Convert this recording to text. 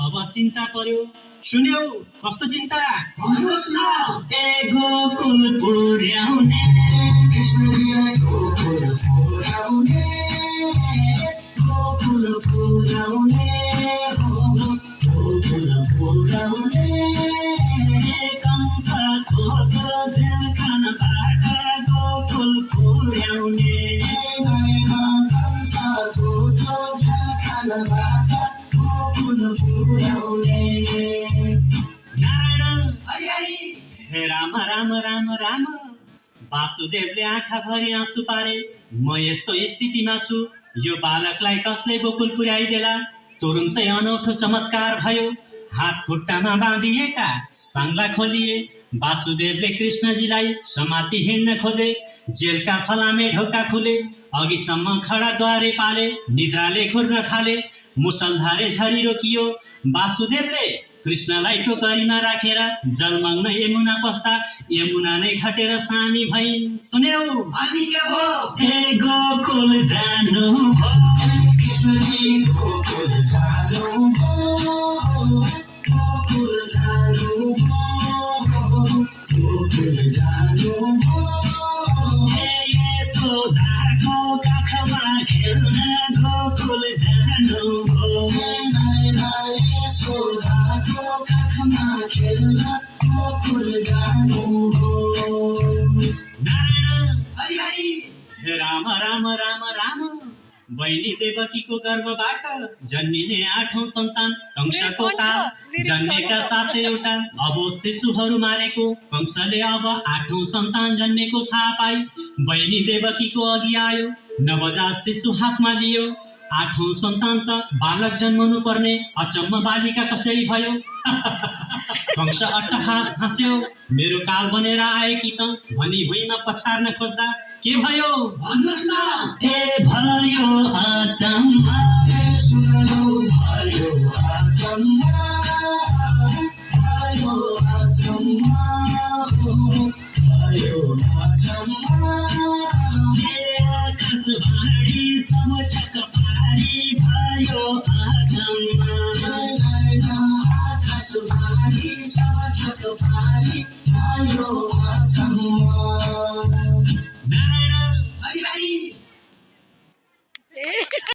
अब चिन्ता पर्यो। सुन्यौ कस्तो चिन्ता? भन्नुहोस् न। ए गोकुल पुर्याउने कृष्णजीलाई गोकुल पुर्याउने, गोकुल पुर्याउने, गोकुल पुर्याउने। कंसको जेलखानाबाट गोकुल पुर्याउने, कंसको जेलखानाबाट गोकुल पुर्याउने। नारायण हरि हे राम राम राम राम। वासुदेवले आँखाभरि आँसु पारे। म यस्तो स्थितिमा छु, यो बालकलाई कसले गोकुल पुर्याइदेला? तुरुन्तै अनौठो चमत्कार भयो। हात खुट्टामा बाँधिएका साङ्ला खोलिए। वासुदेवले कृष्णजीलाई समाति हिँड्न खोजे। जेलका फलामे ढोका खुले। अघिसम्म खडा द्वारे पाले। निद्राले खुर्न थाले। मुसलधारे झरी रोकियो। वासुदेवले कृष्णलाई टोकरीमा राखेर जलमग्न यमुना पस्दा यमुना नै घटेर सानी भइन्। सुन्यौ अनि के भयो? हे गोकुल जानु भो, कृष्णजी गोकुल जानु भयो, गोकुल जानु भयो, गोकुल जानु भयो। हे यशोदाको काखमा खेल्न गोकुल जानु भो। यशोदाको काखमा खेल्न गोकुल जानु भयो। नारायण हरि हरि हे राम राम राम राम। बहिनी देवकीको गर्भबाट जन्मिने 8औं सन्तान कंसको काल। जन्मेका 7 एउटा अबोध शिशुहरू मारेको कंसले अब 8औं सन्तान जन्मेको थाहा पाई बहिनी देवकीको अघि आयो। नवजात शिशु हातमा लियो। 8औं सन्तान त बालक जन्मनु पर्ने अचम्म बालिका कसरी भयो? कंस अट्टहास हाँस्यो। मेरो काल बनेर आएकी त भनी भुइँमा पछार्न खोज्दा के भयो? भन्नुहोस् न। ए भयो अचम्म, सुनौ भयो अचम्म, भयो अचम्म, भयो अचम्म। आकाशवाणी समक्षक पारी भयो अचम्म। आकाशवाणी समक्षक पारी